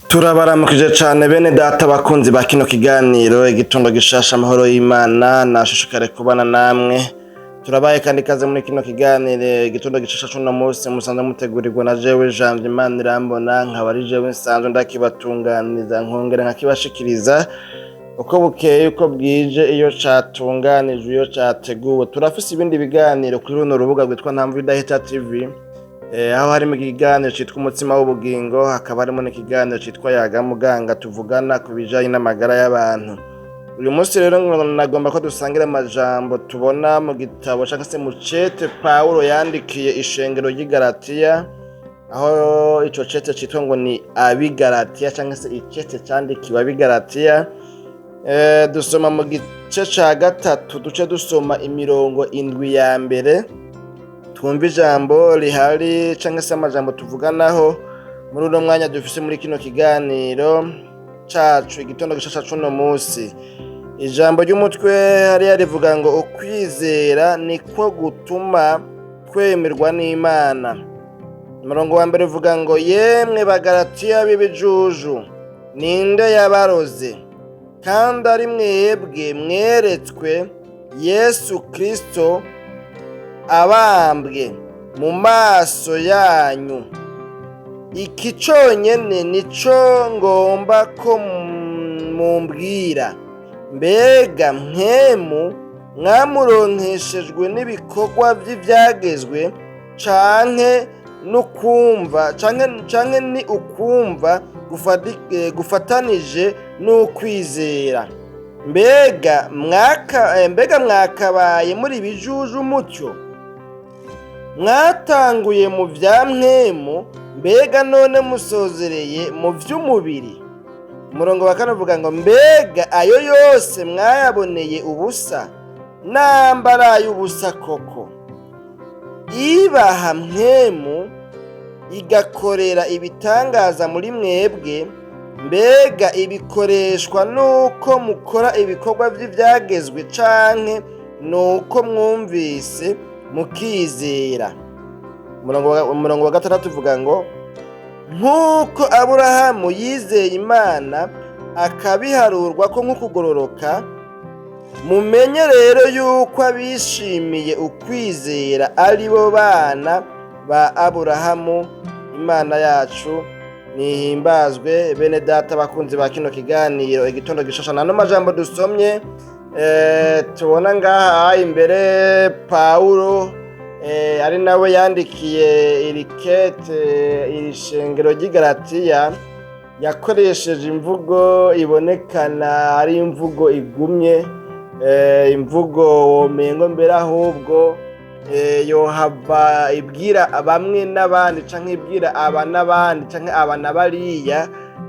Turabaramukije cane bene data bakunzi ba kino kiganiro Igitondo Gishasha. Amahoro y'Imana nashishikare kubana namwe. Turabaye kandi ikaze muri kino kiganiro Igitondo Gishasha cuno munsi musanzwe mutegurirwa na jewe Janvier Imana irambona, nkaba ari jewe nsanzwe ndakibatunganiriza, nkongera nkakibashikiriza uko bukeye uko bwije iyo catunganijwe, iyo categuwe. Turafise ibindi biganiro kuri runo rubuga rwitwa Ntamvu Idahita TV, aho harimo ikiganiro citwa Umutsima w'Ubugingo, hakaba harimo n'ikiganiro citwa Yaga Muganga, tuvugana ku bijanye n'amagara y'abantu. Uyu munsi rero ngo nagomba ko dusangira amajambo tubona mu gitabo canke se mu cete Pawulo yandikiye ishengero ry'i Galatiya, aho ico cete citwa ngo ni Abigalatiya canke se icete candikiwe Abigalatiya. Dusoma mu gice ca gatatu, duce dusoma imirongo 7 ya mbere, twumva ijambo rihari canke se amajambo tuvuganaho muri uno mwanya dufise muri kino kiganiro cacu Igitondo Gishasha cuno musi. Ijambo ry'umutwe hariya rivuga ngo ukwizera niko gutuma twemerwa n'Imana. Umurongo wa mbere uvuga ngo: "Yemwe Bagalatiya b'ibijuju, ninde yabaroze, kandi ari mwebwe mweretswe Yesu Kristo abambwe mu maso yanyu? Iki conyene nico ngomba ko mumbwira: mbega Mpwemu mwamuronkeshejwe n'ibikorwa vy'ivyagezwe, canke n'ukumva, canke ni ukumva gufatanije n'ukwizera? Mbega mwakabaye muri bijuju mutyo? Mwatanguye mu vya Mpwemu, mbega none musozereye mu vy'umubiri?" Umurongo wa kane uvuga ngo: "Mbega ayo yose mwayaboneye ubusa? Namba ari ay'ubusa koko, ibaha Mpwemu igakorera ibitangaza muri mwebwe, mbega ibikoreshwa nuko mukora ibikorwa vy'ivyagezwe, canke nuko mwumvise mukizera?" Umurongo wa gatandatu uvuga ngo: "Nk'uko Aburahamu yizeye Imana akabiharurwa ko nk'ukugororoka, mumenye rero yuko abishimiye ukwizera ari bo bana ba Aburahamu." Imana yacu nihimbazwe. Bene data bakunzi ba kino kiganiro Igitondo Gishasha, nano majambo dusomye, tubona ngaha imbere Pawulo, ari nawe yandikiye iri kete iri shengero ry'i Galatiya, yakoresheje imvugo ibonekana ari imvugo igumye, imvugo womengo mbere ahubwo yohava ibwira bamwe n'abandi canke ibwira aba n'abandi canke aba na bariya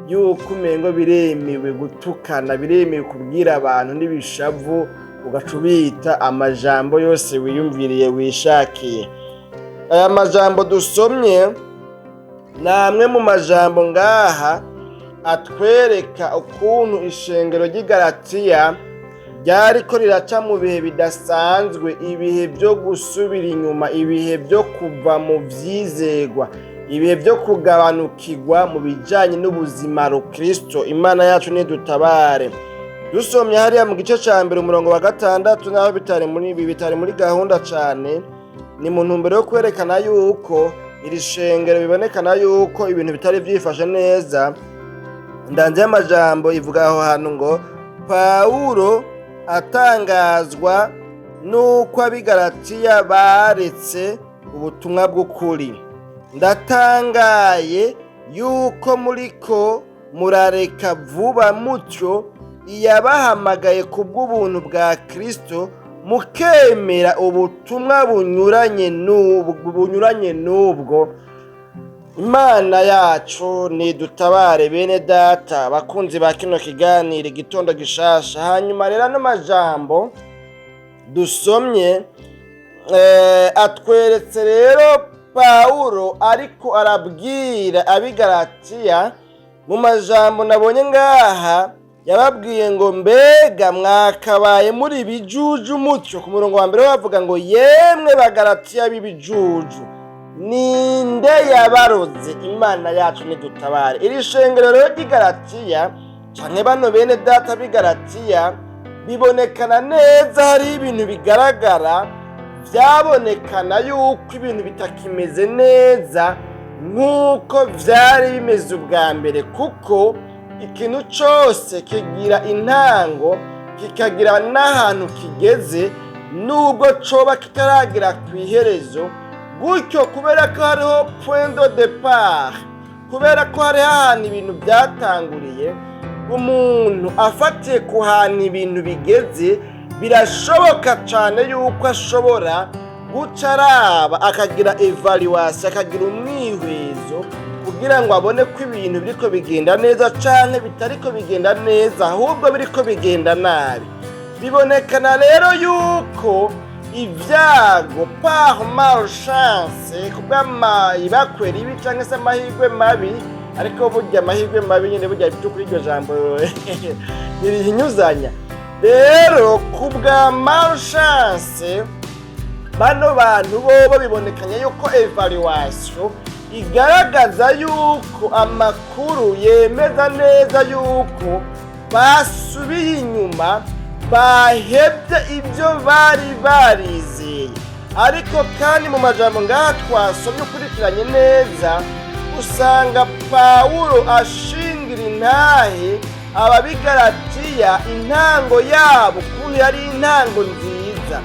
yuko umengo biremewe gutukana, biremewe kubwira abantu n'ibishavu, ugaca ubita amajambo yose wiyumviriye wishakiye. Aya majambo dusomye ni amwe mu majambo ngaha atwereka ukuntu ishengero ry'i Galatiya ryariko riraca mu bihe bidasanzwe, ibihe byo gusubira inyuma, ibihe byo kuva mu vyizegwa, ibihe byo kugabanukirwa mu bijanye n'ubuzima rukristo. Imana yacu nidutabare. Dusomye hariya mu gice ca mbere umurongo wa gatandatu, naho bitari muri ibi, bitari muri gahunda cane, ni mu ntumbero yo kwerekana yuko iri shengero bibonekana yuko ibintu bitari vyifashe neza. Indanzi y'amajambo ivuga aho hantu ngo: "Pawulo atangazwa n'uko Abigalatiya baretse ubutumwa bw'ukuri. Ndatangaye yuko muriko murareka vuba mutyo iyabahamagaye ku bw'ubuntu bwa Kristo, mukemera ubutumwa bunyuranye n'ubwo." Imana yacu nidutabare. Bene data bakunzi ba kino kiganiro Igitondo Gishasha, hanyuma rero ano majambo dusomye atweretse rero Pawulo ariko arabwira Abigalatiya. Mu majambo nabonye ngaha yababwiye ngo: "Mbega mwakabaye muri bijuju mutyo?" Ku murongo wa mbere bavuga ngo: "Yemwe Bagalatiya b'ibijuju, Ninde yabaroze? Imana yacu nidutabare. Iri shengero rero ry'Igalatiya, canke bano bene data b'Igalatiya, bibonekana neza hariho ibintu bigaragara, byabonekana yuko ibintu bitakimeze neza nk'uko vyari bimeze ubwa mbere, kuko ikintu cose kigira intango, kikagira n'ahantu kigeze, nubwo coba kitaragera ku iherezo. Gutyo kubera ko hariho point de départ, kubera ko hariho ahantu ibintu byatanguriye, umuntu afatiye ku hantu ibintu bigeze, birashoboka cyane yuko ashobora guca araba, akagira évaluation, akagira umwihwezo, kugira ngo abone ko ibintu biriko bigenda neza canke bitariko bigenda neza, ahubwo biriko bigenda nabi. Bibonekana rero yuko ibyago, par malchance, kubw'amayibakwe ribi cyangwa se amahirwe mabi, ariko burya amahirwe mabi nyine, burya by'ukuri iryo jambo ntirihinyuzanya. Rero kubwa malchance, bano bantu bobo bibonekanye yuko évaluation igaragaza yuko amakuru yemeza neza yuko basubiye inyuma, bahebye ibyo bari barizeye. Ariko kandi mu majambo ngaha twasomye, ukurikiranye neza, usanga Pawulo ashingira intahe ababigaratiya intango yabo ukuntu yari intango nziza,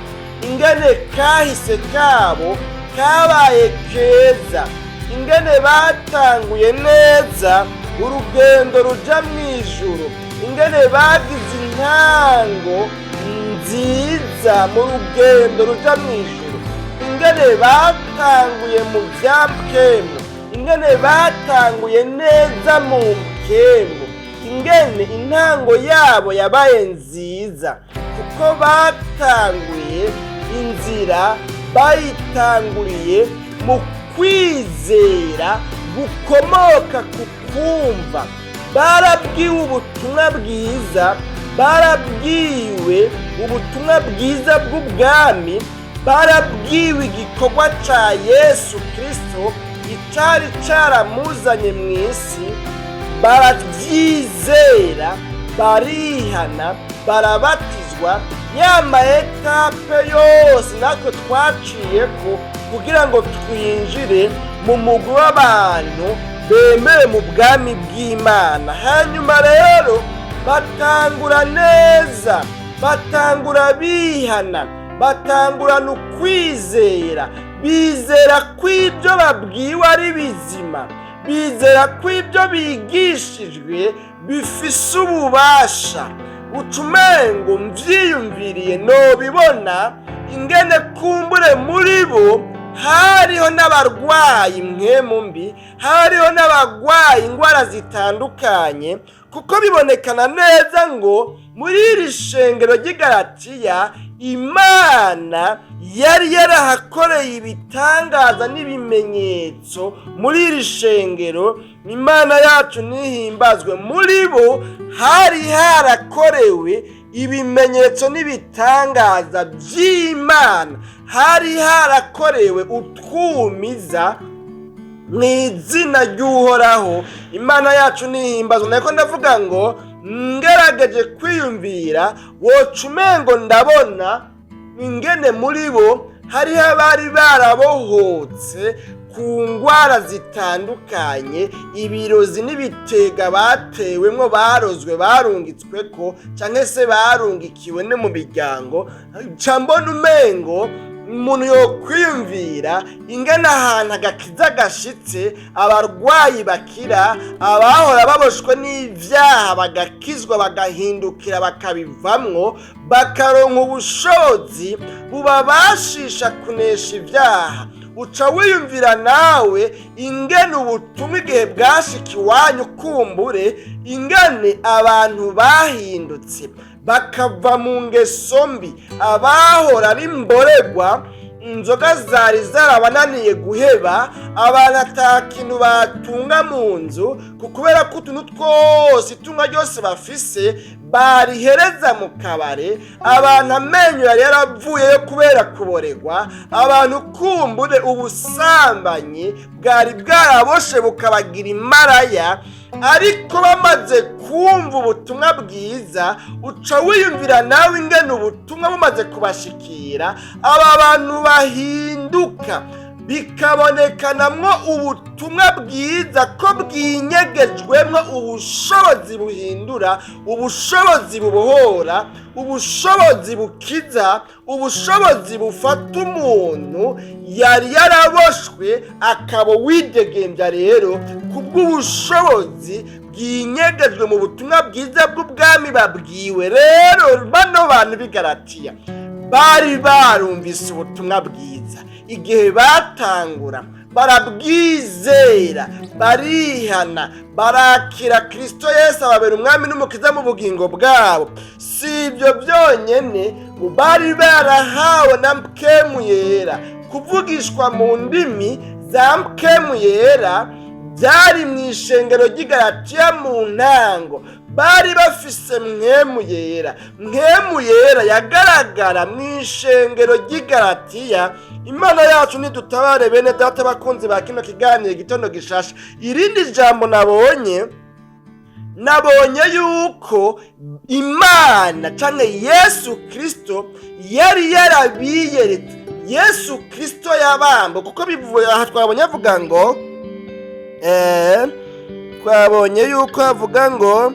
ingene kahise kabo kabaye keza, ingene batanguye neza urugendo ruja mu ijuru, ingene bagize intango nziza mu rugendo ruja mu ijuru, ingene batanguye mu bya mpwemu, ingene batanguye neza mu mpwemu, ingene intango yabo yabaye nziza, kuko batanguye inzira bayitanguriye mu kwizera gukomoka ku kumva. Barabwiwe ubutumwa bwiza, barabwiwe ubutumwa bwiza bw'ubwami, barabwiwe igikorwa ca Yesu Kristo icari caramuzanye mu isi, barabyizera, barihana, barabatizwa. Ya ma étapes yose natwe twaciye ko kugira ngo twinjire mu mugwi w'abantu bemewe mu bwami bw'Imana. Hanyuma rero batangura neza, batangura bihana, batangurana ukwizera, bizera ko ibyo babwiwe ari bizima, bizera ko ibyo bigishijwe bifise ububasha. Ucumengo mvyiyumviriye nobibona ingene kumbure muri bo hariho n'abarwayi mpwemu mbi, hariho n'abarwayi indwara zitandukanye, kuko bibonekana neza ngo muri iri shengero ry'Igalatiya Imana yari yarahakoreye ibitangaza n'ibimenyetso. Muri iri shengero, Imana yacu ntihimbazwe, muri bo hari harakorewe ibimenyetso n'ibitangaza by'Imana, hari harakorewe utwumiza mu izina ry'Uhoraho. Imana yacu ntihimbazwe. Nako ndavuga ngo ngerageje kwiyumvira, woca umengo ndabona ingene muri bo hariho abari barabohotse ku ngwara zitandukanye, ibirozi n'ibitega batewemwo, barozwe, barungitswe ko canke se barungikiwe no mu miryango. Nca mbona umengo umuntu yokwiyumvira ingene ahantu agakiza gashitse, abarwayi bakira, abahora baboshwe n'ivyaha bagakizwa, bagahindukira, bakabivamwo, bakaronka ubushobozi bubabashisha kunesha ivyaha. Uca wiyumvira nawe ingene ubutumwa igihe bwashika iwanyu, kumbure ingene abantu bahindutse bakava mu ngeso mbi, abahora ari imboregwa. Inzoga zari zarabananiye guheba, abantu ata kintu batunga mu nzu, kubera ko utuntu twose, itunga ryose bafise barihereza mu kabare. Abantu amenyo yari yaravuyeyo kubera kuboregwa. Abantu kumbure ubusambanyi bwari bwaraboshe bukabagira imaraya. Ariko bamaze kumva ubutumwa bwiza, uca wiyumvira nawe ingene ubutumwa bumaze kubashikira, aba bantu bahinduka, bikabonekanamwo ubutumwa bwiza ko bwinyegejwemwo ubushobozi buhindura, ubushobozi bubohora, ubushobozi bukiza, ubushobozi bufata umuntu yari yaraboshwe akaba widegembya. Rero kubw'ubushobozi bwinyegejwe mu butumwa bwiza bw'ubwami babwiwe, rero bano bantu b'i Galatiya bari barumvise ubutumwa bwiza. Igihe batangura, barabwizera, barihana, barakira Kirisito Yesu ababera umwami n'umukiza mu bugingo bwabo. Si ibyo byonyine, bari barahawe na Mpwemu Yera, kuvugishwa mu ndimi za Mpwemu Yera byari mu ishengero ry'i Galatiya. Mu ntango bari bafise Mpwemu Yera. Mpwemu Yera yagaragara mu ishengero ry'i Galatiya. Imana yacu nidutabare, bene data bakunzi ba kino kiganiro Gitondo Gishasha. Irindi jambo nabonye yuko Imana cyangwa Yesu Kirisito yari yarabiyeretse, Yesu Kirisito yabambwe, kuko bivuye aha twabonye avuga ngo twabonye yuko avuga ngo: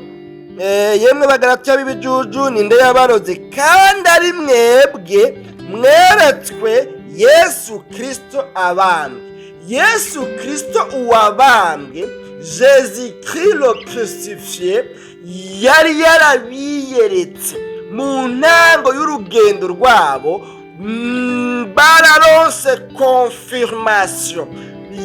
"Yemwe Bagaratiya b'ibijuju, ninde yabaroze kandi ari mwebwe mweretswe Yesu Kirisito abambwe?" Yesu Kirisito uwabambwe, Jésus Christ le crucifié, yari yarabiyeretse mu ntango y'urugendo rwabo. Bararonse confirmation.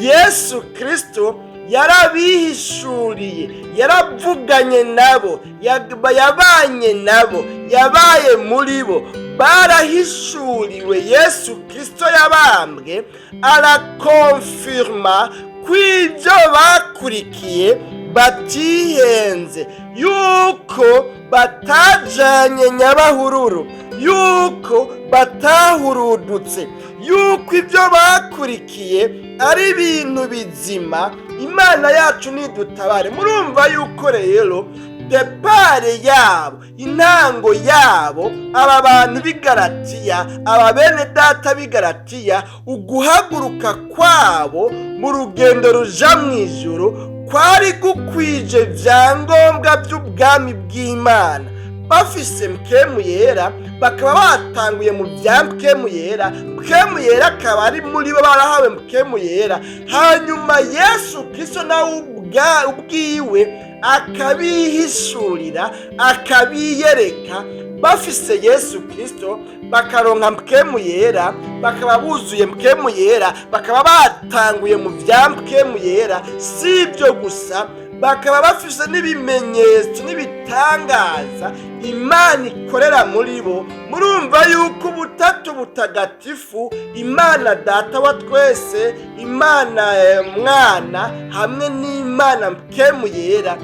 Yesu Kirisito yarabihishuriye, yaravuganye nabo, yabanye nabo, yabaye muri bo. Barahishuriwe Yesu Kirisito yabambwe, arakonfirma ko ibyo bakurikiye batihenze, yuko batajanye nyabahururu, yuko batahurudutse, yuko ibyo bakurikiye ari ibintu bizima. Imana yacu nidutabare. Murumva yuko rero départ yabo, intango yabo, aba bantu b'i Galatiya, aba bene data b'i Galatiya, uguhaguruka kwabo mu rugendo ruja mu ijuru kwari gukwije vyangombwa by'ubwami bw'Imana. Bafise Mpwemu Yera, bakaba batanguye mu bya Mpwemu Yera, Mpwemu Yera akaba ari muri bo, barahawe Mpwemu Yera. Hanyuma Yesu Kristo nawe ubwiwe akabihishurira, akabiyereka. Bafise Yesu Kristo, bakaronka Mpwemu Yera, bakaba buzuye Mpwemu Yera, bakaba batanguye mu bya Mpwemu Yera. Si ibyo gusa, bakaba bafise n'ibimenyetso n'ibitangaza Imana ikorera muri bo. Murumva yuko ubutatu butagatifu, Imana Data wa twese, Imana Mwana hamwe n'Imana Mpwemu Yera,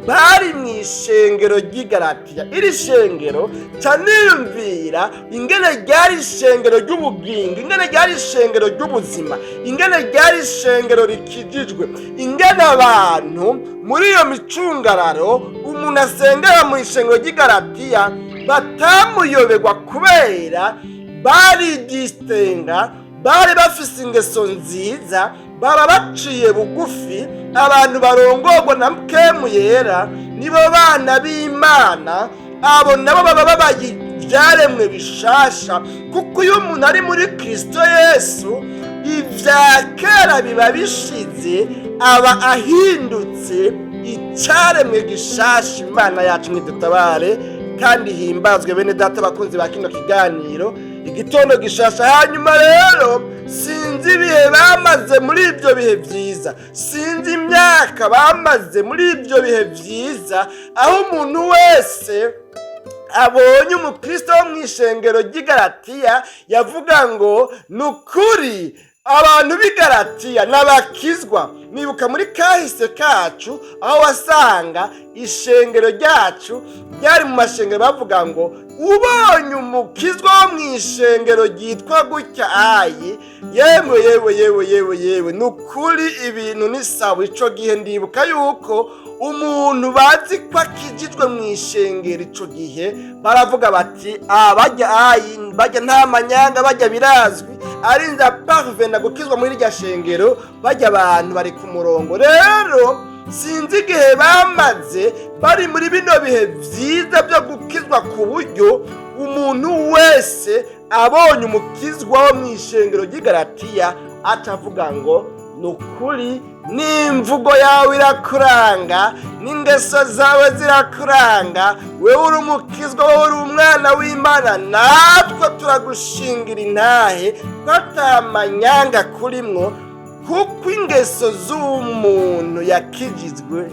bari mu ishengero ry'i Galatiya. Iri shengero ca niyumvira ingene ryari ishengero ry'ubugingo, ingene ryari ishengero ry'ubuzima, ingene ryari ishengero rikijijwe, ingene abantu muri iyo micungararo, umuntu asengera mu ishengero ry'i Galatiya batamuyoberwa, kubera baridisitenga, bari bafise ingeso nziza, baba baciye bugufi. Abantu barongorwa na Mpwemu Yera nibo bana b'Imana. Abo nabo baba babaye ibyaremwe bishasha, kuko iyo umuntu ari muri Kirisito Yesu, ibya kera biba bishize, aba ahindutse icyaremwe gishasha. Imana yacu ntidutabare kandi himbazwe, bene data bakunzi ba kino kiganiro Igitondo Gishasha. Hanyuma rero sinzi ibihe bamaze muri ibyo bihe byiza, sinzi imyaka bamaze muri ibyo bihe byiza, aho umuntu wese Abonye umukristo wo mu ishengero ry'Igaratiya, yavuga ngo: "Ni ukuri abantu b'Igaratiya n'abakizwa." Nibuka muri kahise kacu, aho wasanga ishengero ryacu ryari mu mashengero bavuga ngo ubonye umukizwa wo mu ishengero ryitwa gutya, ayi yemwe, yewe, yewe, yewe, yewe, ni ukuri ibintu ni sawa. Ico gihe ndibuka yuko umuntu bazi ko akijijwe mu ishengero, ico gihe baravuga bati: "Ah, bajya ayi, bajya nta manyanga, bajya birazwi, arinze parvena gukizwa muri irya shengero, bajya abantu bari ku murongo." Rero sinzi igihe bamaze bari muri bino bihe byiza byo gukizwa, ku buryo umuntu wese abonye umukizwa wo mu ishengero ry'Igaratiya atavuga ngo: "Ni ukuri n'imvugo yawe irakuranga, n'ingeso zawe zirakuranga, wewe uri umukizwa, wowe uri umwana w'Imana, natwe turagushingira intahe ko atamanyanga kurimwo." Kuko ingeso z'umuntu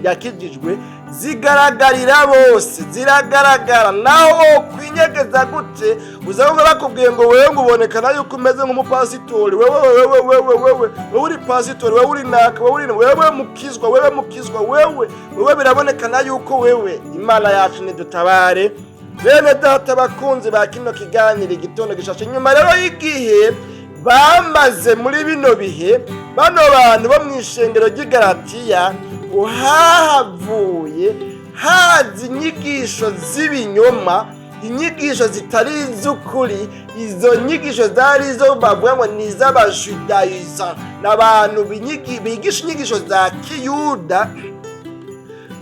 yakijijwe zigaragarira bose, ziragaragara. Naho kwinyegeza gute, uzabona bakubwiye ngo wewe ngo ubonekana yuko umeze nk'umupasitori, wewe, wewe, wewe, wewe, wewe uri pasitori, wewe uri naka, wewe uri, wewe mukizwa, wewe mukizwa, wewe, wewe birabonekana yuko wewe. Imana yacu nidutabare. Bene data bakunzi ba kino kiganiro Igitondo Gishashe, nyuma rero y'igihe bamaze muri bino bihe, bano bantu bo mu ishengero ry'Igaratiya, hahavuye haza inyigisho z'ibinyoma, inyigisho zitari iz'ukuri. Izo nyigisho zari izo bavuga ngo ni iz'abajudayiza, ni abantu bigisha inyigisho za kiyuda,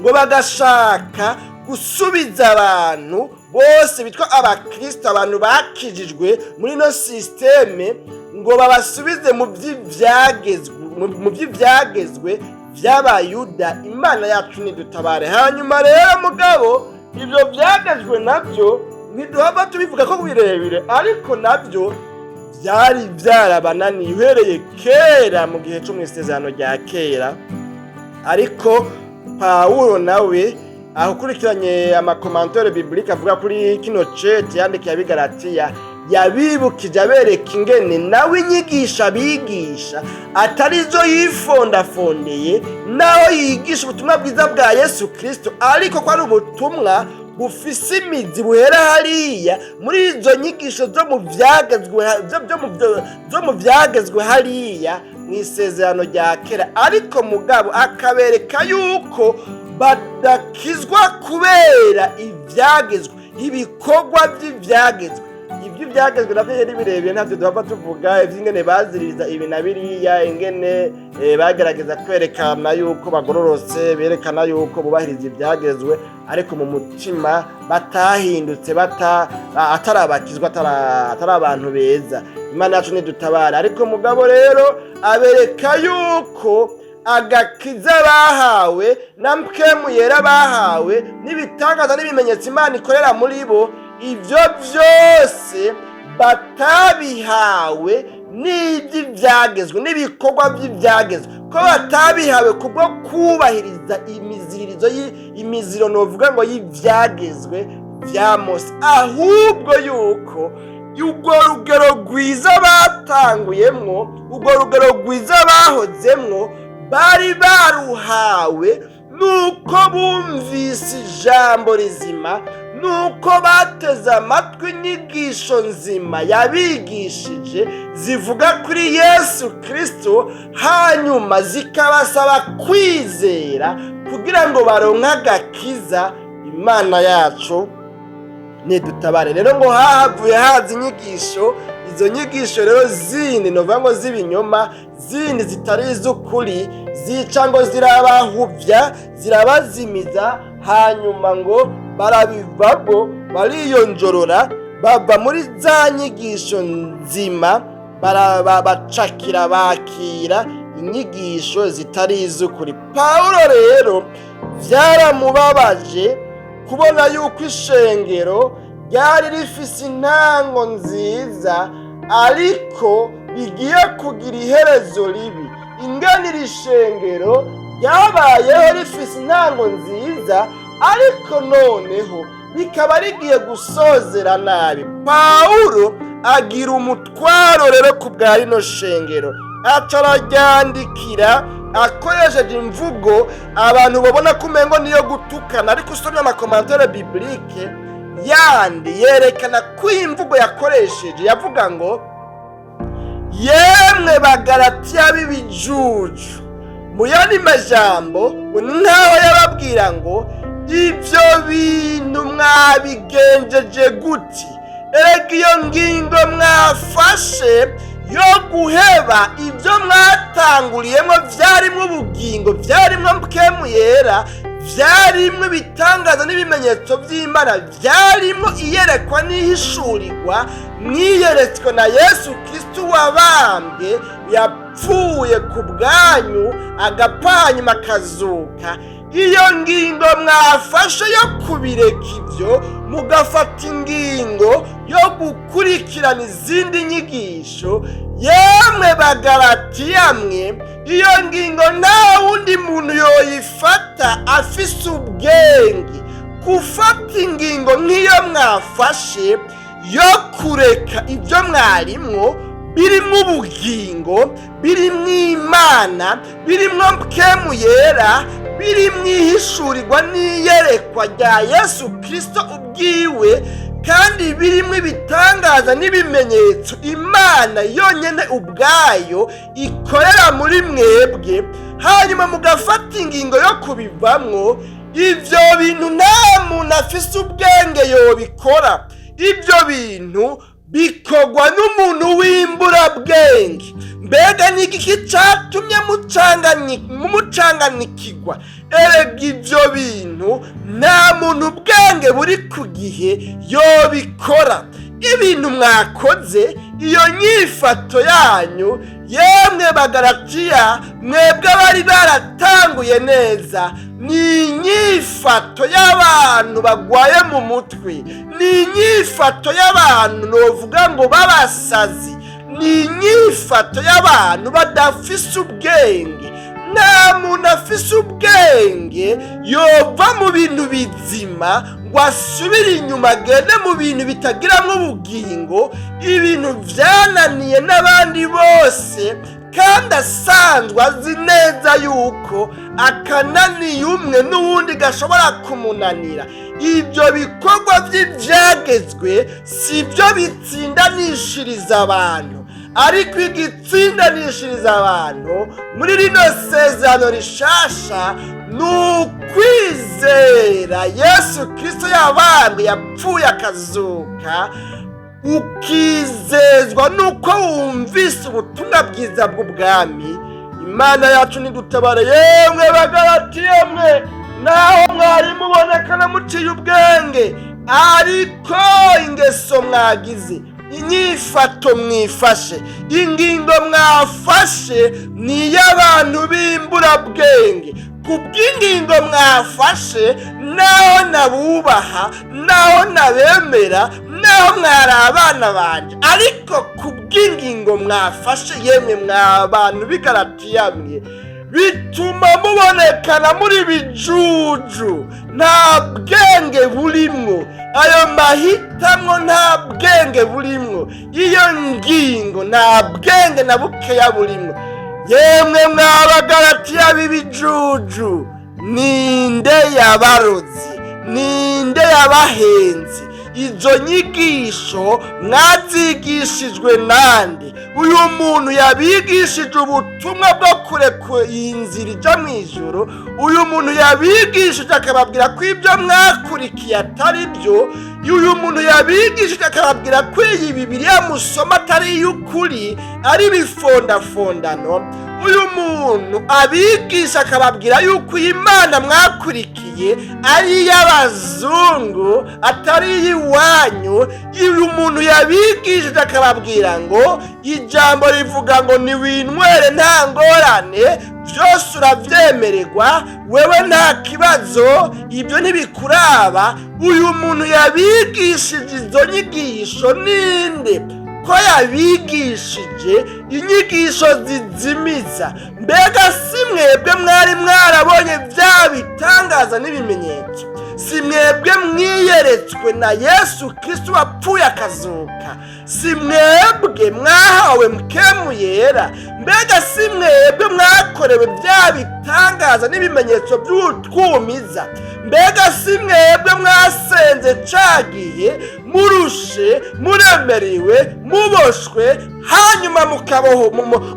ngo bagashaka gusubiza abantu bose bitwa abakristo, abantu bakijijwe muri ino système, ngo babasubize mu by'ibyagezwe by'Abayuda. Imana yacu nidutabare. Hanyuma rero mugabo ibyo byagezwe nabyo ntiduhava tubivuga ko birebire, ariko nabyo byari byarabananiye uhereye kera mu gihe cyo mu Isezerano rya Kera. Ariko Pawulo nawe aho ukurikiranye ama commentaires bibliques avuga kuri kino cete yandikiye Abigaratiya, yabibukije abereka ingene nawe inyigisho abigisha atari zo yifondafondeye, naho yigisha ubutumwa bwiza bwa Yesu Kirisito, ariko ko ari ubutumwa bufise imizi buhera hariya muri izo nyigisho zo mu byagezwe hariya mu Isezerano rya Kera. Ariko mugabo akabereka yuko badakizwa kubera ibyagezwe, ibikorwa by'ibyagezwe. Ibyo ibyagezwe nabyo yari birebire, ntabyo duhava tuvuga, iby'ingene baziririza ibi na biriya, ingene bagerageza kwerekana yuko bagororotse, berekana yuko bubahiriza ibyagezwe, ariko mu mutima batahindutse, atarabakizwa, atari abantu beza. Imana yacu nidutabara. Ariko mugabo rero abereka yuko agakiza bahawe na Mpwemu Yera bahawe n'ibitangaza n'ibimenyetso Imana ikorera muri bo, ibyo byose batabihawe n'iby'ibyagezwe, n'ibikorwa by'ibyagezwe, ko batabihawe kubwo kubahiriza imiziririzo, imiziro novuga ngo y'ibyagezwe bya Mose, ahubwo yuko urwo rugero rwiza batanguyemwo, urwo rugero rwiza bahozemwo, bari baruhawe nuko bumvise ijambo rizima, nuko bateze amatwi inyigisho nzima yabigishije zivuga kuri Yesu Kirisito, hanyuma zikabasaba kwizera kugira ngo baronke agakiza. Imana yacu nidutabare. Rero ngo hahavuye haza inyigisho, izo nyigisho rero zindi novuga ngo z'ibinyoma, zindi zitari iz'ukuri, zica ngo zirabahuvya, zirabazimiza. Hanyuma ngo barabivamo, bariyonjorora, bava muri za nyigisho nzima, bacakira bakira inyigisho zitari iz'ukuri. Pawulo rero byaramubabaje kubona yuko ishengero ryari rifise intango nziza, ariko rigiye kugira iherezo ribi. Ingene iri shengero ryabayeho rifise intango nziza, ariko noneho Rikaba rigiye gusozera nabi. Pawulo agira umutwaro rero ku bwa rino shengero, aca araryandikira akoresheje imvugo abantu babona ko umengo niyo gutukana, ariko usomye ama commentaires bibliques yandi yerekana ko iyi mvugo yakoresheje yavuga ngo: "Yemwe Bagaratiya b'ibijuju." Mu yandi majambo, nkaho yababwira ngo: "Ibyo bintu mwabigenjeje guti? Erega iyo ngingo mwafashe yo guheba ibyo mwatanguriyemo, byarimo ubugingo, byarimo Mpwemu Yera, byarimo ibitangaza n'ibimenyetso by'Imana, byarimo iyerekwa n'ihishurirwa mwiyeretswe na Yesu Kristo wabambwe, yapfuye ku bwanyu, agapfa hanyuma akazuka, iyo ngingo mwafashe yo kubireka ibyo, mugafata ingingo yo gukurikirana izindi nyigisho, yemwe Bagaratiya mwe, iyo ngingo nta wundi muntu yoyifata afise ubwenge. Gufata ingingo nk'iyo mwafashe yo kureka ibyo mwarimwo birimo ubugingo, birimo Imana, birimo Mpwemu Yera, birimo ihishurirwa n'iyerekwa rya Yesu Kirisito ubwiwe, kandi birimo ibitangaza n'ibimenyetso Imana yonyine ubwayo ikorera muri mwebwe, hanyuma mugafata ingingo yo kubivamwo, ibyo bintu nta muntu afise ubwenge yobikora. Ibyo bintu bikorwa n'umuntu w'imburabwenge. Mbega ni igiki cyatumye mucanganikigwa? Erega ibyo bintu nta muntu ubwenge buri ku gihe yobikora. Ibintu mwakoze, iyo nyifato yanyu, yemwe Bagaratiya mwebwe bari baratanguye neza, ni inyifato y'abantu bagwaye mu mutwe, ni inyifato y'abantu novuga ngo b'abasazi, ni inyifato y'abantu badafise ubwenge. Nta muntu afise ubwenge yova mu bintu bizima ngo asubire inyuma, agende mu bintu bitagiramo ubugingo, ibintu byananiye n'abandi bose, kandi asanzwe azi neza yuko akananiye umwe n'uwundi gashobora kumunanira. Ibyo bikorwa by'ibyagezwe si byo bitsindanishiriza abantu, ariko igitsindanishiriza abantu muri rino sezerano rishasha ni ukwizera Yesu Kirisito yabambwe, yapfuye, akazuka, ukizezwa nuko wumvise ubutumwa bwiza bw'ubwami. Imana yacu nidutabare. Yemwe Bagaratiya mwe, naho mwari muboneka namuciye ubwenge, ariko ingeso mwagize, inyifato mwifashe, ingingo mwafashe ni iy'abantu b'imburabwenge. Ku bw'ingingo mwafashe, naho nabubaha, naho nabemera, naho mwari abana banje, ariko ku bw'ingingo mwafashe, yemwe mwa bantu b'Igaratiya mwe, bituma mubonekana muri bijuju. Nta bwenge burimwo ayo mahitamwo, nta bwenge burimwo iyo ngingo, nta bwenge na bukeya burimwo. Yemwe mwabagaratiya b'ibijuju, ninde yabarozi? Ninde yabahenze? Izo nyigisho mwazigishijwe nande? Uyu muntu yabigishije ubutumwa bwo kureka iyi nzira ijya mu ijoro, uyu muntu yabigishije akababwira ko ibyo mwakurikiye atari byo, uyu muntu yabigishije akababwira ko iyi Bibiriya musoma atari iy'ukuri, ari ibifondafondano, uyu muntu abigisha akababwira yuko iyi Mana mwakurikiye ari iy'abazungu, atari iy'iwanyu, uyu muntu yabigishije akababwira ngo ijambo rivuga ngo niwinywere nta ngorane, byose urabyemererwa, wewe nta kibazo, ibyo ntibikuraba, uyu muntu yabigishije izo nyigisho ninde? Ko yabigishije inyigisho zizimiza? Mbega si mwebwe mwari mwarabonye bya bitangaza n'ibimenyetso? Si mwebwe mwiyeretswe na Yesu Kristo wapfuye akazuka? Si mwebwe mwahawe Mpwemu Yera? Mbega si mwebwe mwakorewe bya bitangaza n'ibimenyetso by'utwumiza? Mbega si mwebwe mwasenze cagiye murushe, muremerewe, muboshwe, hanyuma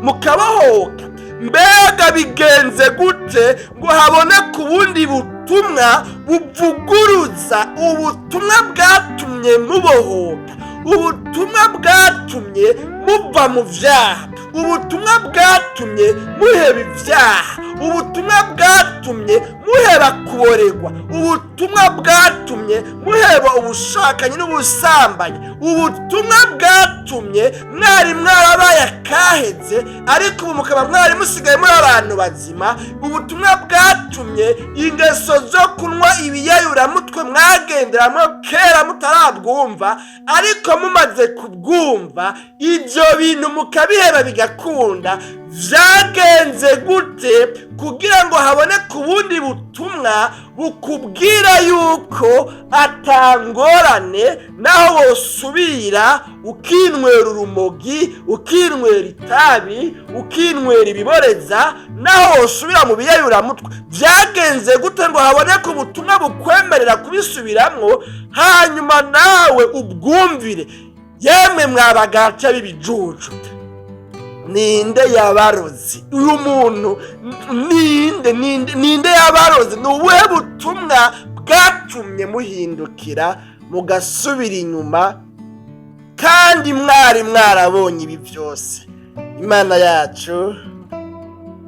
mukabohoka? Mbega bigenze gute ngo haboneke ubundi butumwa buvuguruza ubutumwa bwatumye mubohoka, ubutumwa bwatumye muva mu vyaha, ubutumwa bwatumye muheba ibyaha, ubutumwa bwatumye muheba kuboregwa, ubutumwa bwatumye muheba ubushakanyi n'ubusambanyi, ubutumwa bwatumye mwari mwarabaye akaheze ariko ubu mukaba mwari musigaye muri abantu bazima, ubutumwa bwatumye ingeso zo kunywa ibiyayuramutwe mwagenderamo kera mutarabwumva, ariko mumaze kubwumva ibyo bintu mukabiheba bigakunda? Vyagenze gute kugira ngo haboneke ubundi butumwa bukubwira yuko atangorane naho wosubira ukinywera urumogi, ukinywera itabi, ukinywera ibiboreza, naho wosubira mu biyayuramutwe? Vyagenze gute ngo haboneke ubutumwa bukwemerera kubisubiramwo, hanyuma nawe ubwumvire? Yemwe mwabagaca b'ibijuju, ninde yabarozi? Uyu muntu ninde? Ninde, ninde yabarozi? Ni ubuhe butumwa bwatumye muhindukira mugasubira inyuma kandi mwari mwarabonye ibi byose? Imana yacu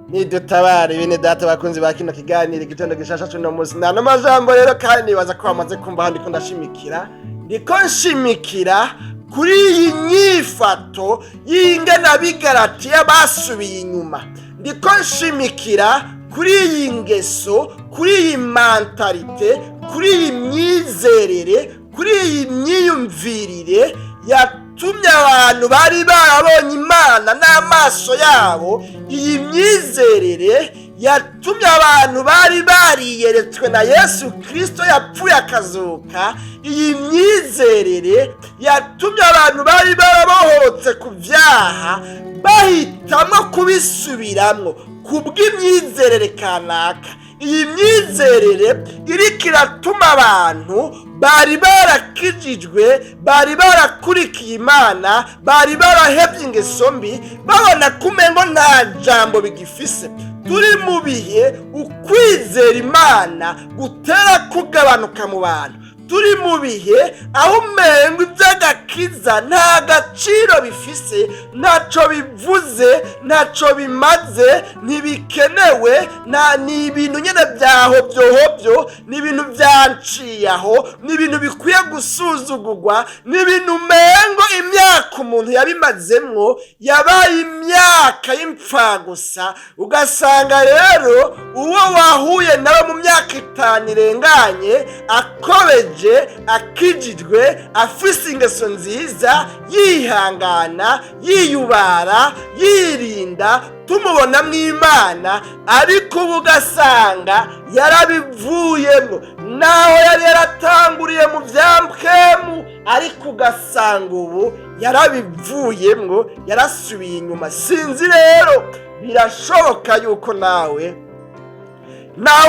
nidutabare. Bene data bakunzi ba kino kiganiro Igitondo Gishasha cuno munsi, nta n'amajambo rero, kandi nibaza ko bamaze kumva aho ndiko ndashimikira. Ndiko nshimikira kuri iyi nyifato y'ingene Abigaratiya basubiye inyuma. Ndiko nshimikira kuri iyi ngeso, kuri iyi mentalité, kuri iyi myizerere, kuri iyi myiyumvirire yatumye abantu bari barabonye Imana n'amaso yabo, iyi myizerere yatumye abantu bari bariyeretswe na Yesu Kirisito yapfuye akazuka, iyi myizerere yatumye abantu bari barabohotse ku byaha bahitamo kubisubiramwo kubw'imyizerere kanaka. Iyi myizerere iriko iratuma abantu bari barakijijwe, bari barakurikiye Imana, bari barahebye ingeso mbi, babona kumengo nta jambo bigifise. Turi mu bihe ukwizera Imana gutera kugabanuka mu bantu. Turi mu bihe aho umengo iby'agakiza nta gaciro bifise, ntacyo bivuze, ntacyo bimaze, ntibikenewe, nta ni ibintu nyine bya hobyo, ni ibintu byanciye aho, ni ibintu bikwiye gusuzugurwa, ni ibintu umengo imyaka umuntu yabimazemwo yabaye imyaka y'imfagusa. Ugasanga rero uwo wahuye nawe mu myaka 5 irenganye akobeje, akijijwe, afise ingeso nziza, yihangana, yiyubara, yirinda, tumubonamo Imana, ariko ubu ugasanga yarabivuyemo, naho yari yaratanguriye mu bya mpwemu, ariko ugasanga ubu yarabivuyemo, yarasubiye inyuma. Sinzi rero, birashoboka yuko nawe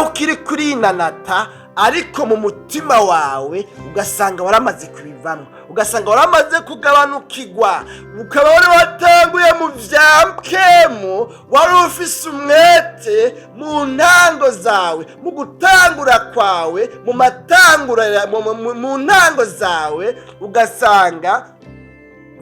ukiri kuri inanata, ariko mu mutima wawe ugasanga waramaze kubivamo, ugasanga waramaze kugabanukirwa, ukaba wari watanguye mu bya mpwemu, wari ufise umwete mu ntango zawe, mu gutangura kwawe, mu matangura, mu ntango zawe, ugasanga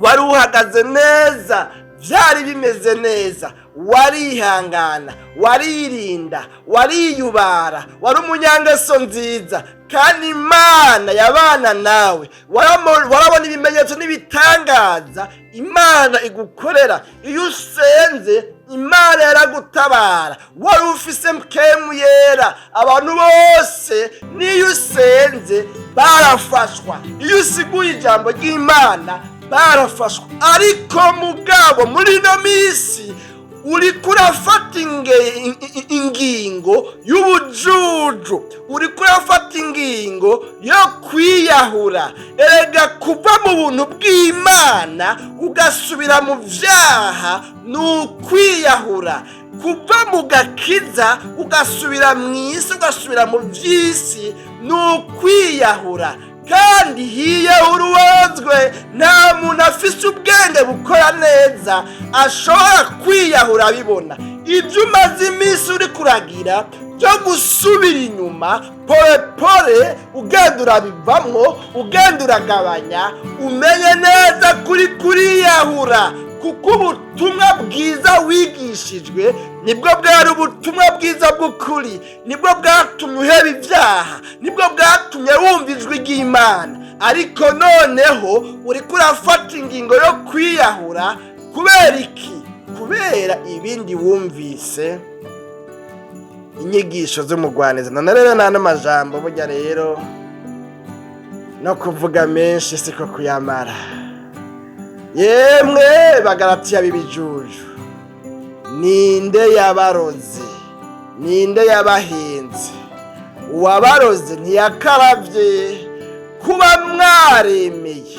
wari uhagaze neza, byari bimeze neza, warihangana, waririnda, wariyubara, wari umunyangeso nziza, kandi Imana yabana nawe. Warabona ibimenyetso n'ibitangaza Imana igukorera. Iyo usenze, Imana yaragutabara. Wari ufise Mpwemu Yera. Abantu bose n'iyo usenze barafashwa. Iyo usiguye ijambo ry'Imana Barafashwe. Ariko mugabo muri ino minsi uriko urafata ingingo y'ubujuju, uriko urafata ingingo yo kwiyahura. Erega kuva mu buntu bw'Imana ugasubira mu vyaha ni ukwiyahura. Kuva mu gakiza ugasubira mu isi, ugasubira mu vy'isi, ni ukwiyahura. Kandi hiyahura uwozwe. Nta muntu afise ubwenge bukora neza ashobora kwiyahura abibona. Ibyo umaze iminsi uri kuragira byo gusubira inyuma pole pole, ugenda urabivamwo, ugenda uragabanya, umenye neza kuri kuriyahura, kuko ubutumwa bwiza wigishijwe nibwo bwari ubutumwa bwiza bw'ukuri, nibwo bwatumye uheba ibyaha, nibwo bwatumye wumva ijwi ry'Imana. Ariko noneho uriko urafata ingingo yo kwiyahura. Kubera iki? Kubera ibindi wumvise, inyigisho z'umugwaniza. None rero nta n'amajambo, burya rero no kuvuga menshi siko kuyamara. Yemwe Bagaratiya b'ibijuju, ninde yabaroze? Ninde yabahinze? Uwabaroze ntiyakaravye. Kuba mwaremeye,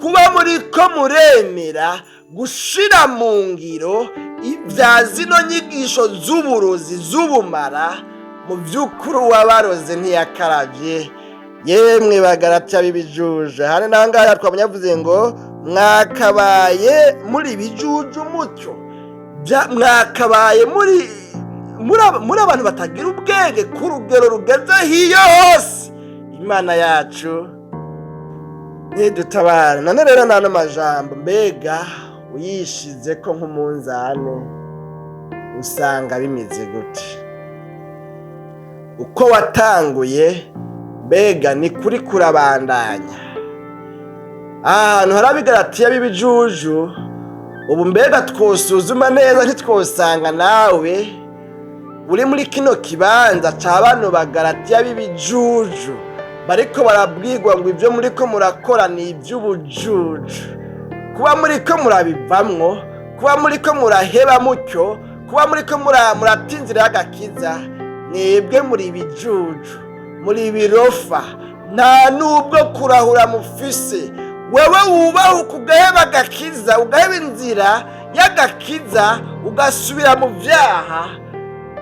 kuba muri ko muremera gushira mu ngiro ibya zino nyigisho z'uburozi, z'ubumara, mu by'ukuri uwabaroze ntiyakaravye. Yemwe Bagaratiya b'ibijuju, hano nangaha twabonye yavuze ngo mwakabaye muri bijuju mutyo, mwakabaye muri abantu batagira ubwenge ku rugero rugeze hiyo hose. Imana yacu ntidutabara. None rero nta majambo, mbega uyishize ko nk'umunzane usanga bimeze gute? Uko watanguye, mbega ni kuri kurabandanya? Ahantu hari Abigaratiya b'ibijuju ubu, mbega twosuzuma neza, ntitwosanga nawe uri muri kino kibanza ca bano Bagaratiya b'ibijuju bariko barabwirwa ngo ibyo muriko murakora ni iby'ubujuju? Kuba muriko murabivamwo, kuba muriko muraheba mutyo, kuba muriko murata inzira y'agakiza, mwebwe muri ibijuju, muri ibirofa, nta nubwo kurahura mufise. Wewe wubahuka ugaheba agakiza, ugaheba inzira y'agakiza, ugasubira mu vyaha,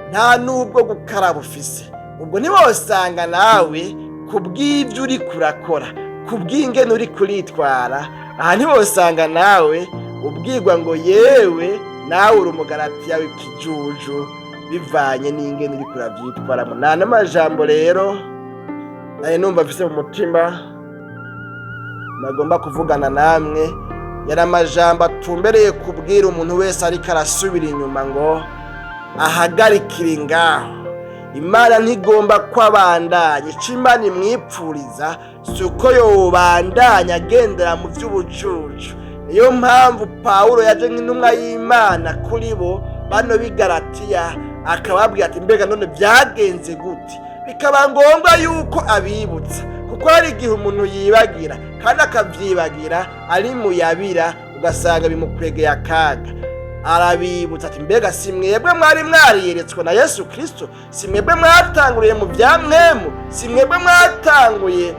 nta nubwo gukaraba ufise. Ubwo ntiwosanga nawe ku bw'ibyo uri kurakora, ku bw'ingene uri kuritwara, aha ntiwosanga nawe ubwirwa ngo yewe nawe uri Umugaratiya w'ikijuju, bivanye n'ingene uri kuravyitwaramo? Nta n'amajambo rero nari numva mfise mu mutima nagomba kuvugana namwe. Yari amajambo atumbereye kubwira umuntu wese ariko arasubira inyuma ngo ahagarikire ngaho. Imana ntigomba ko abandanya. Ico Imana imwipfuriza si uko yobandanya agendera mu vy'ubujuju. Niyo mpamvu Pawulo yaje nk'intumwa y'Imana kuri bo bano b'Igaratiya, akababwira ati: "Mbega none byagenze gute?" Bikaba ngombwa yuko abibutsa, kuko hari igihe umuntu yibagira, kandi akavyibagira ari muyabira, ugasanga bimukwegeye akaga. Arabibutsa ati: "Mbega si mwebwe mwari mwariyeretswe na Yesu Kristo? Si mwebwe mwatanguriye mu bya mwemu? Si mwebwe mwatanguye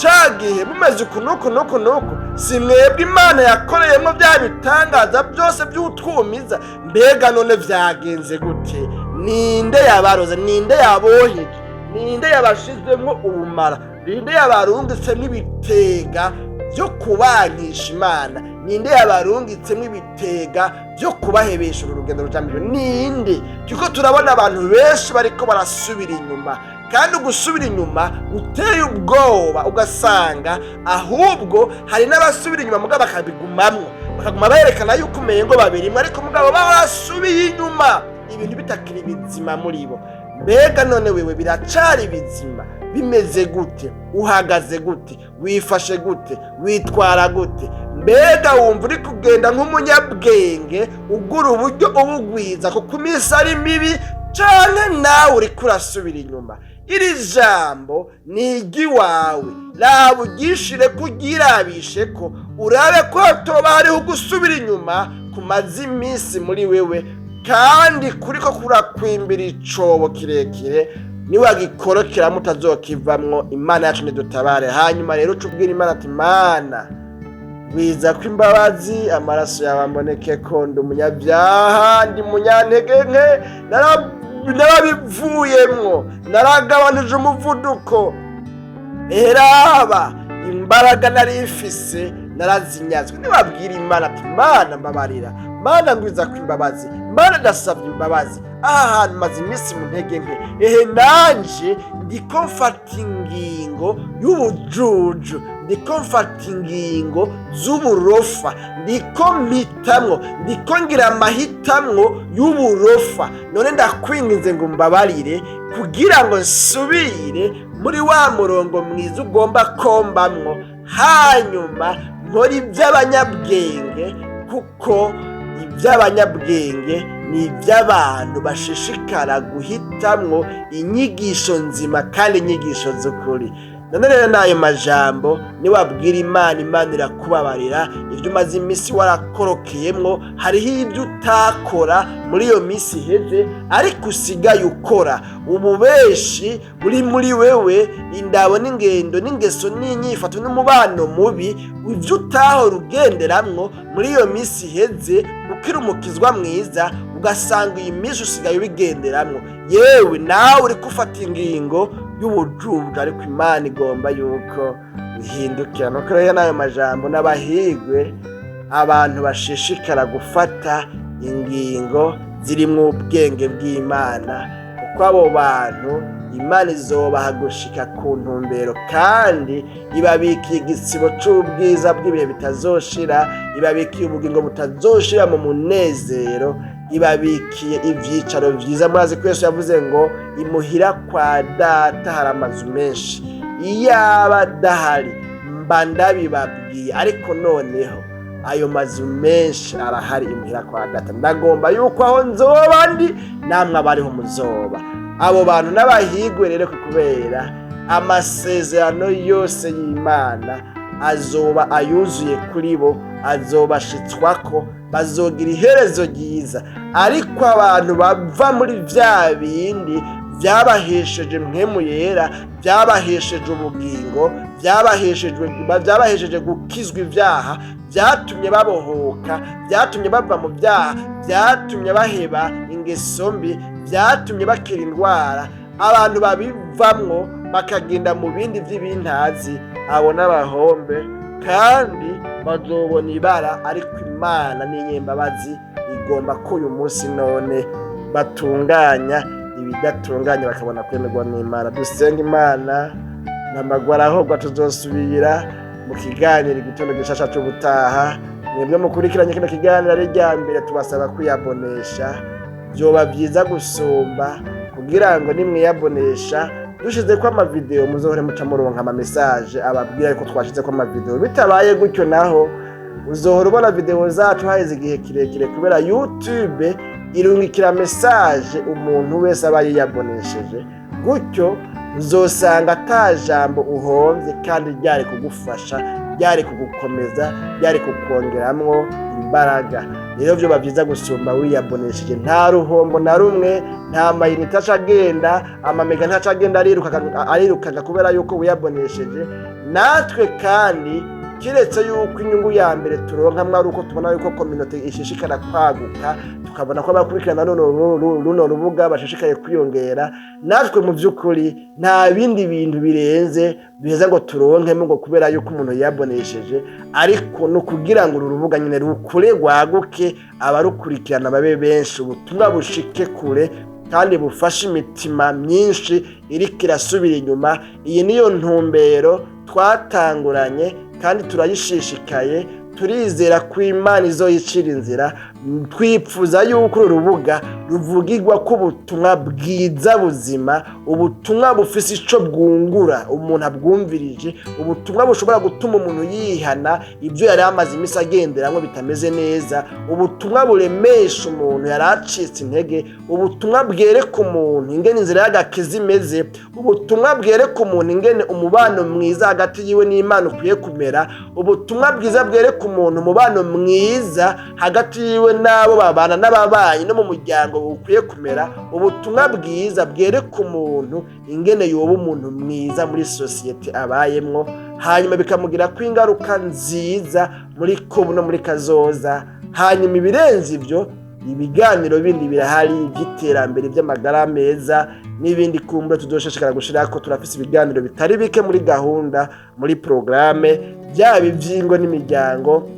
ca gihe mumeze uku nuku nuku nuku? Si mwebwe Imana yakoreyemo bya bitangaza byose by'utwumiza? Mbega none vyagenze gute? Ninde yabaroze? Ninde yaboheje? Ninde yabashizemwo ubumara? Ninde yabarungitsemwo ibitega byo kubankisha Imana? Ninde yabarungitsemwo ibitega byo kubahebesha uru rugendo rujambere? Ninde?" Turiko turabona abantu benshi bariko barasubira inyuma, kandi ugusubira inyuma uteye ubwoba, ugasanga ahubwo hari n'abasubira inyuma mugabo bakabigumamwo, bakaguma berekana yuko umengo babirimwo, ariko mugabo barasubiye inyuma, ibintu bitakiri bizima muri bo. Mbega none wewe biracari bizima? Bimeze gute? Uhagaze gute? Wifashe gute? Witwara gute? Mbega wumva uri kugenda nk'umunyabwenge ugura uburyo ubugwiza, kuko iminsi ari mibi cane, nawe uriko urasubira inyuma? Iri jambo ni iry'iwawe. Raba ugishire kugirabishe ko urabe ko hatoba hariho gusubira inyuma kumaze iminsi muri wewe, kandi kuriko kurakwimbira icobo kirekire, niwagikorokeramo utazokivamwo. Imana yacu nidutabare. Hanyuma rero uca ubwira Imana ati: "Mana, wiza ko imbabazi, amaraso yawe amboneke, ko ndi umunyabyaha, ndi munyantege nke, narabivuyemwo, naragabanije umuvuduko. Eraba imbaraga nari mfise narazinyazwe." Niwabwira Imana ati: "Mana, mbabarira, Mana, ngwiza ko imbabazi, Mana, ndasabye imbabazi, aha hantu maze iminsi mu ntege nke, ehe nanje ndiko mfata ingingo y'ubujuju, ndiko mfata ingingo z'uburofa, ndiko mpitamwo, ndiko ngira amahitamwo y'uburofa, none ndakwinginze ngo mbabarire kugira ngo nsubire muri wa murongo mwiza ugomba kombamwo, hanyuma nkora iby'abanyabwenge, kuko iby'abanyabwenge ni iby'abantu bashishikara guhitamwo inyigisho nzima kandi inyigisho z'ukuri." None rero n'ayo majambo niwabwira Imana, Imana irakubabarira ibyo umaze iminsi warakorokeyemwo. Hariho ibyo utakora muri iyo minsi iheze ariko usigaye ukora, ububeshi buri muri wewe, indabo n'ingendo n'ingeso n'inyifato n'umubano mubi, ibyo utahora ugenderamwo muri iyo minsi iheze ukiri umukizwa mwiza, ugasanga iyi minsi usigaye ubigenderamwo. Yewe, nawe uri gufata ingingo y'ubujuju, ariko Imana igomba yuko bihindukira. Nuko rero n'ayo majambo, n'abahigwe abantu bashishikara gufata ingingo zirimwo ubwenge bw'Imana, kuko abo bantu Imana izobaha gushika ku ntumbero, kandi ibabikiye igisibo c'ubwiza bw'ibihe bitazoshira, ibabikiye ubugingo butazoshira mu munezero, ibabikiye ivyicaro vyiza. Murazi ko Yesu yavuze ngo: "Imuhira kwa Data hari amazu menshi, iyaba adahari mba ndabibabwiye, ariko noneho ayo mazu menshi arahari imuhira kwa Data. Ndagomba yuko aho nzoba ndi namwe abariho muzoba." Abo bantu n'abahigwe rero, kubera amasezerano yose y'Imana azoba ayuzuye kuri bo, azobashitswako, bazogira iherezo ryiza. Ariko abantu bava muri vya bindi byabahesheje Mpwemu Yera, byabahesheje ubugingo, byabahesheje gukizwa ibyaha, byatumye babohoka, byatumye bava mu byaha, byatumye baheba ingeso mbi, byatumye bakira indwara, abantu babivamwo bakagenda mu bindi by'ibintazi, abo n'abahombe kandi bazobona ibara. Ariko Imana n'inyembabazi, igomba ko uyu munsi none batunganya ibidatunganye, bakabona kwemerwa n'Imana. Dusenga Imana. Namagwara ahubwo tuzosubira mu kiganiro Igitondo Gishasha c'ubutaha. Mwebwe mukurikiranye kino kiganiro ari irya mbere, tubasaba kwiyabonesha, vyoba vyiza gusumba, kugira ngo nimwiyabonesha dushizeko amavideo muzohore muca muronka ama message ababwira yuko twashizeko amavideo. Bitabaye gutyo naho, uzohora ubona video zacu haheze igihe kirekire, kubera YouTube irungikira message umuntu wese aba yiyabonesheje. Gutyo uzosanga ata jambo uhomvye kandi ryari kugufasha, ryari kugukomeza, ryari kukongeramwo imbaraga. Rero vyoba vyiza gusumba wiyabonesheje, nta ruhombo na rumwe, nta mayinite aca agenda, amamega ntaca agenda arirukaga kubera yuko wiyabonesheje. Natwe kandi, kiretse yuko inyungu ya mbere turonkamwo ari uko tubona yuko communauté ishishikara kwaguka, tukabona ko abakurikirana runo rubuga bashishikaye kwiyongera, natwe mu by'ukuri nta bindi bintu birenze duheza ngo turonkemo ngo kubera yuko umuntu yiyabonesheje, ariko ni ukugira ngo uru rubuga nyine rukure, rwaguke, abarukurikirana babe benshi, ubutumwa bushike kure kandi bufashe imitima myinshi iriko irasubira inyuma. Iyi niyo ntumbero twatanguranye kandi turayishishikaye, turizera ko Imana izoyicira inzira. Twipfuza yuko uru rubuga ruvugirwa ko ubutumwa bwiza buzima, ubutumwa bufise ico bwungura umuntu abwumvirije, ubutumwa bushobora gutuma umuntu yihana ibyo yari amaze iminsi agenderamwo bitameze neza, ubutumwa buremesha umuntu yari acitse intege, ubutumwa bwereka umuntu ingene inzira y'agakiza imeze, ubutumwa bwereka umuntu ingene umubano mwiza hagati yiwe n'Imana ukwiye kumera, ubutumwa bwiza bwereka umuntu umubano mwiza hagati yiwe n'abo babana n'ababanyi no mu muryango ukwiye kumera, ubutumwa bwiza bwereka umuntu ingene yoba umuntu mwiza muri sosiyete abayemwo, hanyuma bikamugira ko ingaruka nziza muri kubu no muri kazoza. Hanyuma ibirenze ibyo, ibiganiro bindi birahari by'iterambere, by'amagara meza n'ibindi kumbure tuzoshishikara gushirako. Turafise ibiganiro bitari bike muri gahunda, muri porogaramu, byaba iby'ingo n'imiryango,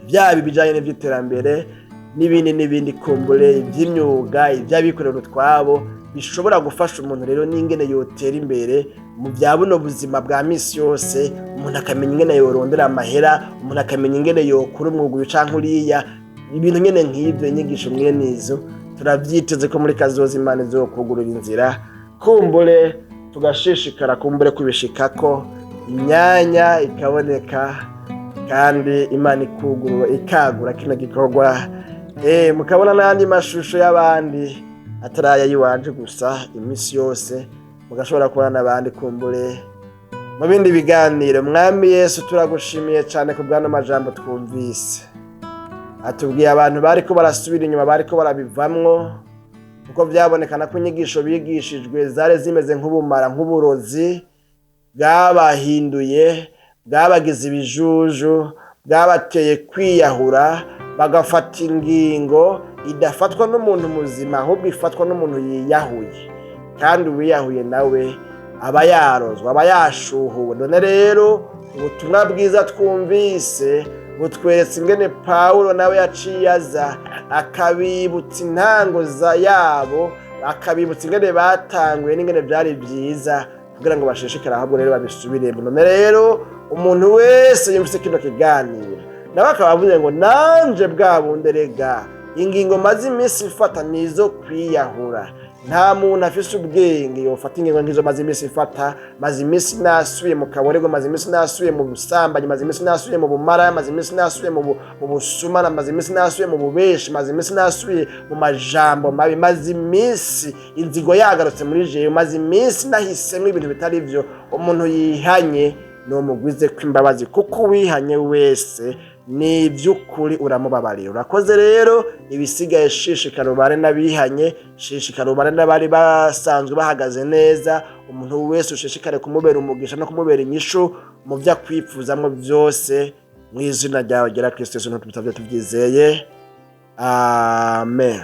byaba ibijyanye n'iby'iterambere n'ibindi n'ibindi kumbure, iby'imyuga, iby'abikorera utwabo, bishobora gufasha umuntu rero n'ingene yotera imbere mu bya buno buzima bwa misi yose. Umuntu akamenya ingene yorondera amahera, umuntu akamenya ingene yokura umwuga uyu canke uriya, ibintu nyene nk'ibyo, inyigisho mwene izo. Turavyiteze ko muri kazoza Imana izokugurura inzira, kumbure tugashishikara kumbure kubishikako, imyanya ikaboneka kandi Imana ikugurura ikagura kino gikorwa, mukabona n'ayandi mashusho y'abandi atari ay'iwanje gusa iminsi yose, mugashobora kubona n'abandi kumbure mu bindi biganiro. Mwami Yesu, turagushimiye cyane ku bw'ano majambo twumvise. Atubwiye abantu bariko barasubira inyuma, bariko barabivamwo kuko byabonekana ko inyigisho bigishijwe zari zimeze nk'ubumara, nk'uburozi bwabahinduye, bwabagize ibijuju, bwabateye kwiyahura, bagafata ingingo idafatwa n'umuntu muzima, ahubwo ifatwa n'umuntu yiyahuye, kandi uwiyahuye nawe aba yarozwa, aba yashuhuwe. None rero ubutumwa bwiza twumvise butweretse ingene Pawulo nawe yaciye aza akabibutsa intango za yabo, akabibutsa ingene batanguye n'ingene byari byiza, kugira ngo bashishikare ahubwo rero babisubiremo. None rero umuntu wese yumvise kino kiganiro nawe akaba avuze ngo: "Nanje bwa bundi rega ingingo maze iminsi ifata nizo kwiyahura. Nta muntu afise ubwenge yofata ingingo nk'izo maze iminsi ifata. Maze iminsi nasubiye mu kaborego, maze iminsi nasubiye mu busambanyi, maze iminsi nasubiye mu bumara, maze iminsi nasubiye mu busumana, maze iminsi nasubiye mu bubeshi, maze iminsi nasubiye mu majambo mabi, maze iminsi inzigo yagarutse muri jewe, maze iminsi nahisemwo ibintu bitari byo." Umuntu yihanye numugwize kw'imbabazi, kuko uwihanye wese ni iby'ukuri uramubabarira. Urakoze rero. Ibisigaye shishikara ubane n'abihanye, shishikara ubane n'abari basanzwe bahagaze neza. Umuntu wese ushishikare kumubera umugisha no kumubera inyishu mu byo akwifuzamwo byose. Mu izina ryawe ryera Kristo Yesu ntitubisabye tubyizeye, amen.